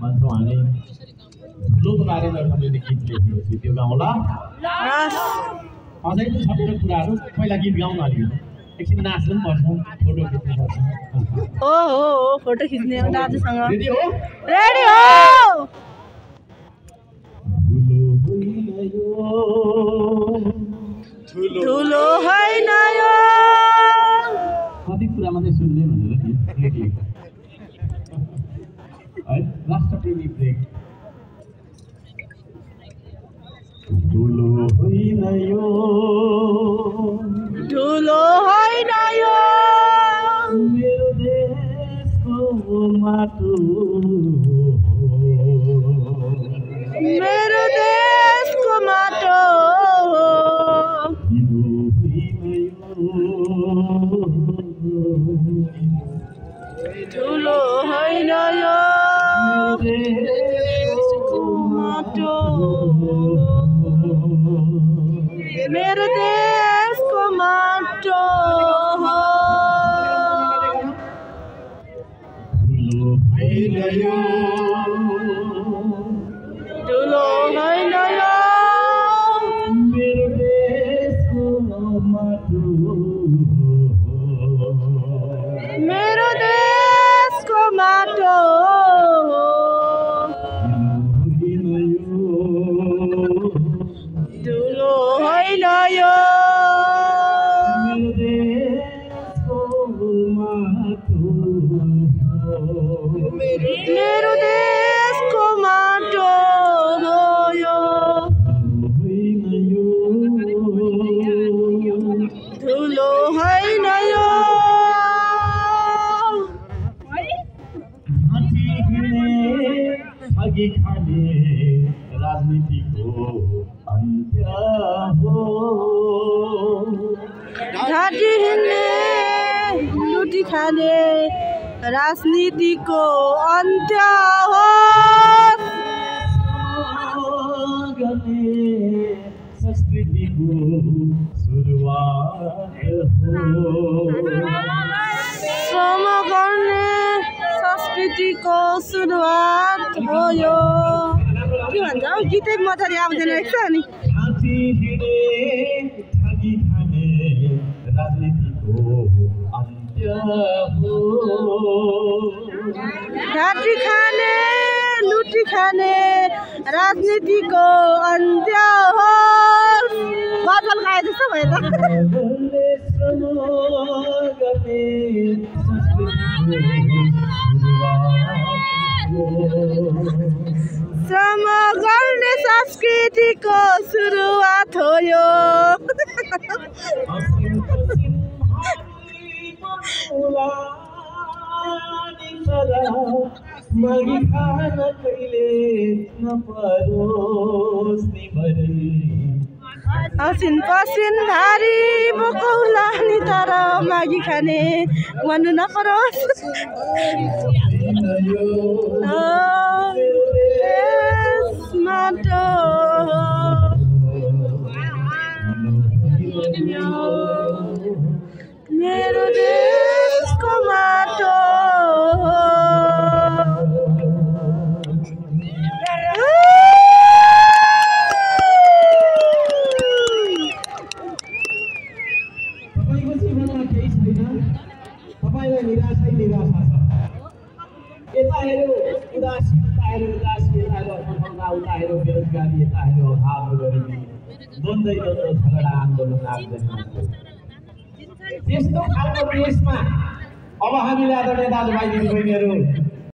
भन्छौँ हामी धुलोको बारेमा एउटा मैले गीत लेखेको छु त्यो गाउँला अझै छपट कुराहरू पहिला गीत गाउन अलिकति एकछिन नाच्नु पनि पर्छ फोटो खिच्नु पर्छ हो फोटो खिच्ने हो दाजुसँग रेडी हो धुलो होइन यो कति कुरा मात्रै सुन्ने भनेर नि रेडी है राष्ट्रप्रेमी ब्रेक धुलो होइन यो मेरो देशको माटो धुलो होइन यो देशको माटो मेरो देशको माटो धुलो होइन यो मेरो देशको माटो मेरो देशको माटो धुलो होइन यो मेरो देशको माटो हो यो धुलो होइन यो अघि खाने राजनीतिको अन्त्य हो घाँटी हिँड्ने लुटी खाने राजनीतिको अन्त्य हो संस्कृतिको सुरुवात हो श्रम गर्ने संस्कृतिको सुरुवात हो यो के भन्छ हौ गीतै मजाले आउँदैन रहेछ नि घाँटी हिँडे ठगी खाने राजनीतिको अन्त्य हो घाँटी खाने लुटी खाने राजनीतिको अन्त्य हो गजल गाए जस्तो भयो त श्रम गर्ने संस्कृतिको सुरुवात हो यो मगी खान कहिले नपरोस् नि हसिन पसिन भारी बोकौला नि तर मागी खाने भन्नु नपरोस् माटो मेरो देशको माटो निराशा छ यता हेऱ्यो उदासी उता हेऱ्यो अर्पणा उता हेऱ्यो बेरोजगारी यता हेऱ्यो अभाव गरिबी द्वन्द्वै झगडा आन्दोलन त्यस्तो खालको देशमा अब हामीले आदरणीय दाजुभाइ दिदीबहिनीहरू